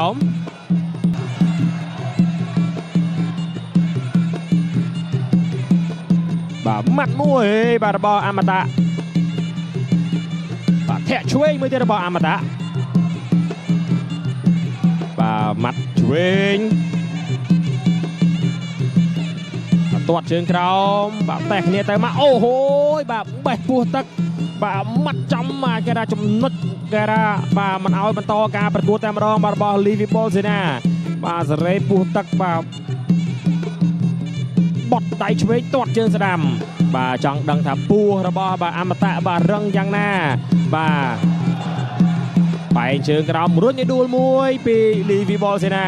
ោមបាទម៉ាត់មួយបាទរបស់អមតៈបាទធាក់ឆ្វេងមួយទៀតរបស់អមតៈបាទម៉ាត់ឆ្វេងបាទទាត់ជើងក្រោមបាទតេះគ្នាទៅមកអូហូយបាទបេះពោះទឹកបាទម៉ាត់ចំមកគេថាចំណុចគេថាបាទមិនឲ្យបន្តការប្រកួតតែម្ដងបាទរបស់លីវីបលសេណាបាទសេរីពោះទឹកបាទបត់ដៃឆ្វេងទាត់ជើងស្ដាំបាទចង់ដឹងថាពោះរបស់បាទអមតៈបាទរឹងយ៉ាងណាបាទបែងជើងក្រោមរុញឲ្យដួលមួយពីលីវីបលសេណា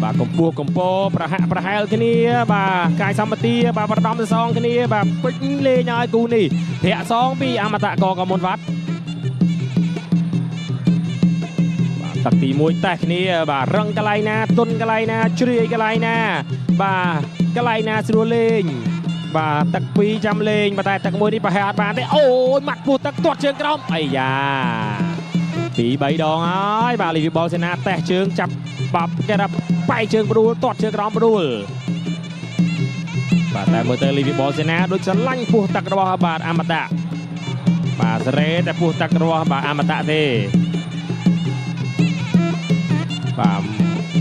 បាទកម្ពស់កម្ពប្រហាក់ប្រហែលគ្នាបាទកាយសម្បទាបាទប្រដំសងគ្នាបាទពេញលេងឲ្យគូនេះធាក់សងពីអមតៈកកមុនវត្តទឹកទី1តេះគ្នាបាទរឹងកន្លែងណាទុនកន្លែងណាជ្រាយកន្លែងណាបាទកន្លែងណាស្រួលលេងបាទទឹក2ចាំលេងបាទតែទឹក1នេះប្រហែលអត់បានទេអូយម៉ាត់ពោះទឹកទាត់ជើងក្រោមអាយ៉ា2 3ដងហើយបាទលីវីបលសេណាតេះជើងចាប់បាប់គេថាបែកជើងព្រួលទាត់ជើងក្រោមព្រួលបាទតែមើលទៅលីវីបលសេណាដូចស្រឡាញ់ពោះទឹករបស់បាទអមតៈបាទសេរីតែពោះទឹករបស់បាទអមតៈទេបាទ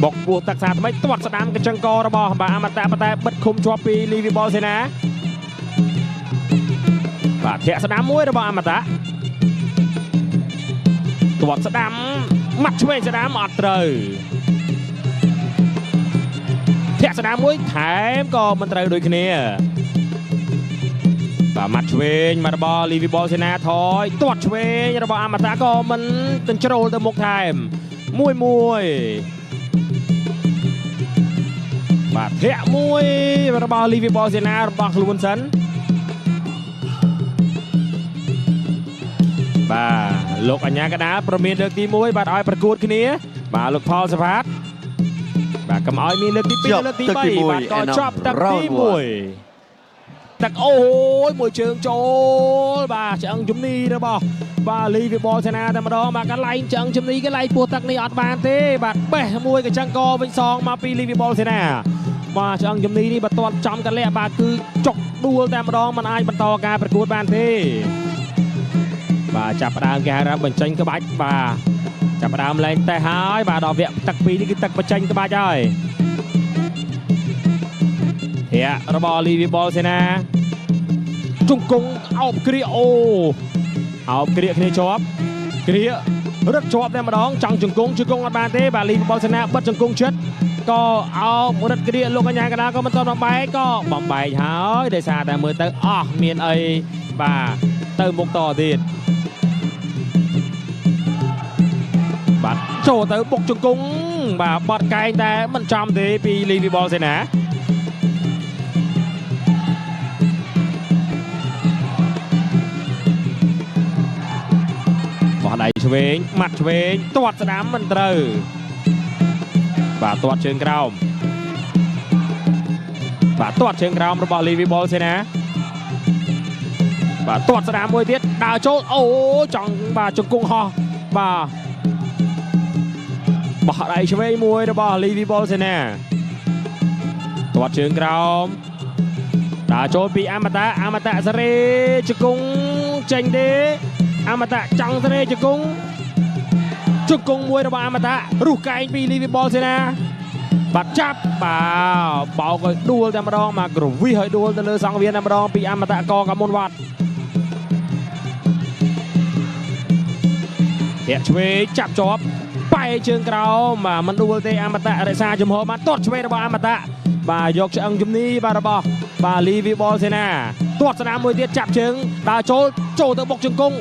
បុកពោះទឹកសាថ្មីទាត់ស្ដាំកញ្ចឹងករបស់បាទអមតៈប៉ុន្តែបិទឃុំជាប់ពីលីវីបលសេណាបាទធាក់ស្ដាំមួយរបស់អមតៈទាត់ស្ដាំម៉ាត់ឆ្វេងស្ដាំអត់ត្រូវធាក់ស្ដាំមួយថែមក៏មិនត្រូវដូចគ្នាបាទម៉ាត់ឆ្វេងមករបស់លីវីបលសេណាថយទាត់ឆ្វេងរបស់អមតៈក៏មិនកញ្ជ្រោលទៅមុខថែមមួយមួយបាទធាក់មួយរបស់លីវីបលសេណារបស់ខ្លួនសិនបាទលោកអញ្ញាកដាលប្រមានលើកទី1បាទឲ្យប្រកួតគ្នាបាទលោកផលសផាតបាទកុំឲ្យមានលើកទី2លើកទី3បាទក៏ចប់ទឹកទី1ទឹកអូយមួយជើងចូលបាទឆ្អឹងជំនីរបស់បាទលីវីបលសេនាតែម្ដងបាទកន្លែងឆ្អឹងជំនីកន្លែងពោះទឹកនេះអត់បានទេបាទបេះមួយកញ្ចឹងកវិញសងមកពីលីវីបលសេនាបាទឆ្អឹងជំនីនេះបើទាត់ចំកលៈបាទគឺចុកដួលតែម្ដងមិនអាចបន្តការប្រកួតបានទេបាទចាប់ផ្ដើមគេហៅថាបញ្ចេញក្បាច់បាទចាប់ផ្ដើមលែងតេះហើយបាទដល់វគ្គទឹក2នេះគឺទឹកបញ្ចេញក្បាច់ហើយធាក់របស់លីវីបលសេនាជង្គង់អោបគ្រាអូអោបគ្រាគ្នាជាប់គ្រារត់ជាប់តែម្ដងចង់ជង្គង់ជង្គង់អត់បានទេបាទលីវីបលសេនាបិទជង្គង់ចិត្តក៏អោបរត់គ្រាលោកអញ្ញាកដាក៏មិនទាន់បំបែកក៏បំបែកហើយដោយសារតែមើលទៅអស់មានអីបាទទៅមុខតទៀតបាទចូលទៅបុកជង្គង់បាទបត់កែងតែមិនចំទេពីលីវីបលសេនាបោះដៃឆ្វេងម៉ាត់ឆ្វេងទាត់ស្ដាំមិនត្រូវបាទទាត់ជើងក្រោមបាទទាត់ជើងក្រោមរបស់លីវីបលសេនាបាទទាត់ស្ដាំមួយទៀតដើរចូលអូចង់បាទជង្គង់ហោះបាទបោះដៃឆ្វេងមួយរបស់លីវីបលសេនាទាត់ជើងក្រោមដើរចូលពីអមតៈអមតៈសេរីជង្គង់ចេញទេអមតៈចង់សេរីជង្គង់ជង្គង់មួយរបស់អមតៈរុះកែងពីលីវីបលសេនាបាទចាប់បាទបោកឲ្យដួលតែម្ដងមកក្រវិសឲ្យដួលទៅលើសង្វៀនតែម្ដងពីអមតៈកកមុនវត្តធាក់ឆ្វេងចាប់ជាប់បែកជើងក្រោមបាទមិនដួលទេអមតៈរក្សាជំហរបាទទាត់ឆ្វេងរបស់អមតៈបាទយកឆ្អឹងជំនីបាទរបស់បាទលីវីបលសេនាទាត់ស្ដាំមួយទៀតចាប់ជើងដើរចូលចូលទៅបុកជង្គង់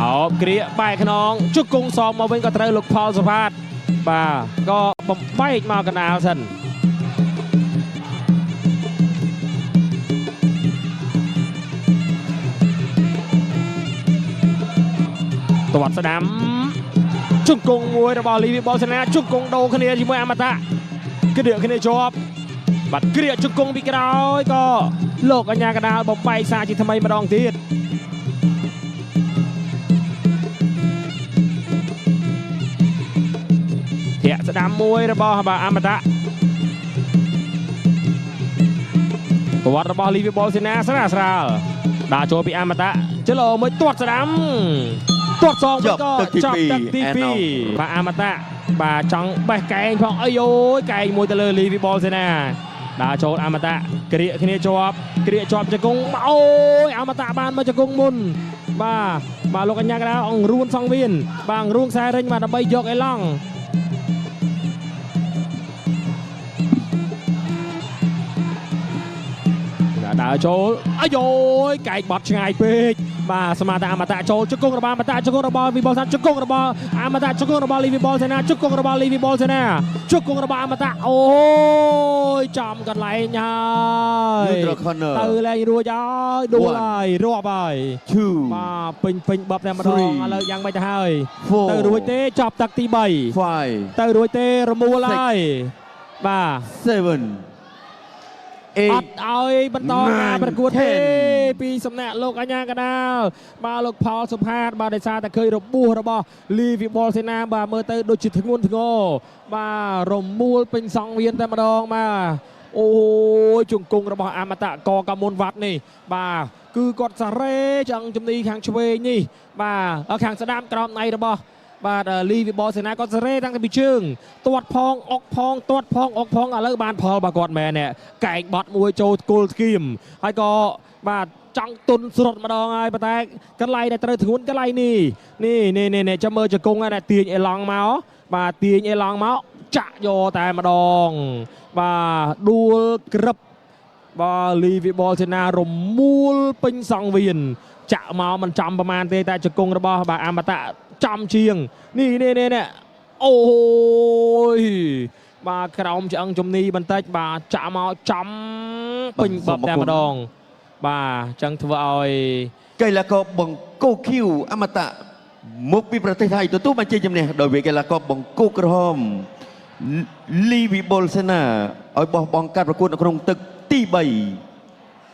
អោបគ្រាបែកខ្នងជង្គង់សងមកវិញក៏ត្រូវលោកផលសផាតបាទក៏បំបែកមកកណ្ដាលសិនទាត់ស្ដាំជង្គង់មួយរបស់លីវីបលសេនាជង្គង់ដូរគ្នាជាមួយអមតៈគ្រាគ្នាជាប់បាទគ្រាជង្គង់ពីក្រោយក៏លោកអញ្ញាកដាលបំបែកសាជាថ្មីម្ដងទៀត ស្ដាំមួយរបស់បាទអមតៈប្រវត្តិរបស់លីវីបលសេនាស្រាលស្រាលដើរចូលពីអមតៈចលោមួយទាត់ស្ដាំទាត់សងវិញក៏ចប់ទឹកទី2បាទអមតៈបាទចង់បេះកែងផងអីអូយកែងមួយទៅលើលីវីបលសេនាដើរចូលអមតៈក្រៀកគ្នាជាប់ក្រៀកជាប់ជង្គង់អូយអមតៈបានមកជង្គង់មុនបាទបាទលោកអញ្ញាកដាអង្គរួនសងវៀនបាទអង្គរួងខ្សែរិញបាទដើម្បីយកអេឡង់ ដើរចូលអាយយកែកបត់ឆ្ងាយពេកបាទសមាតាអមតៈចូលជង្គង់របស់អមតៈជង្គង់របស់វីបលសាជង្គង់របស់អមតៈជង្គង់របស់លីវីបលសេនាជង្គង់របស់លីវីបលសេនាជង្គង់របស់អមតៈអូយចំកន្លែងហើយ Neutral corner. ទៅលែងរួចហើយដួលហើយរាប់ហើយ Two. បាទពេញពេញបបតែម្ដង Three. ឥឡូវយ៉ាងម៉េចទៅហើយ Four. ទៅរួចទេចប់ទឹកទី3 Five. ទៅរួចទេរមួលហើយបាទ Seven. អ Eight. ត់ឲ្យបន្តការប្រកួតទេ Nine, ten. ពីសំណាក់លោកអញ្ញាកដាលបាទលោកផលសុផាតបាទដោយសារតែឃើញរបួសរបស់លីវីបលសេនាបាទមើលទៅដូចជាធ្ងន់ធ្ងរបាទរមួលពេញសង្វៀនតែម្ដងបាទអូយជង្គង់របស់អមតៈកកមុនវត្តនេះបាទគឺគាត់សារ៉េឆ្អឹងជំនីខាងឆ្វេងនេះបាទខាងស្ដាំក្រោមណៃរបស់បាទលីវិបលសេនាគាត់សារ៉េតាំងពីជើងទាត់ផងអុកផងទាត់ផងអុកផងឥឡូវបានផលរបស់គាត់មែននេះកែងបត់មួយចូលគល់ស្គៀមហើយក៏បាទចង់ទុនស្រុតម្ដងហើយប៉ុន្តែកន្លែងដែលត្រូវធ្ងន់កន្លែងនេះនេះនេះនេះនេះចាំមើលជង្គង់ហ្នឹងទាញអេឡង់មកបាទទាញអេឡង់មកចាក់យកតែម្ដងបាទដួលក្រឹបបាទលីវិបលសេនារមួលពេញសង្វៀនចាក់មកមិនចំប្រមាណទេតែជង្គង់របស់បាទអមតៈចំជាងនេះនេះនេះនេះអូយបាទក្រោមឆ្អឹងជំនីបន្តិចបាទចាក់មកចំពេញបបតែម្ដងបាទអញ្ចឹងធ្វើឲ្យក ីឡាករបង្គោលខៀវអមតៈមកពីប្រទេសថៃទទួលបានជ័យជំនះដោយវាយកីឡាករបង្គោលក្រហមលីវីបលសេនាឲ្យបោះបង់ការប្រកួតនៅក្នុងទឹកទី3។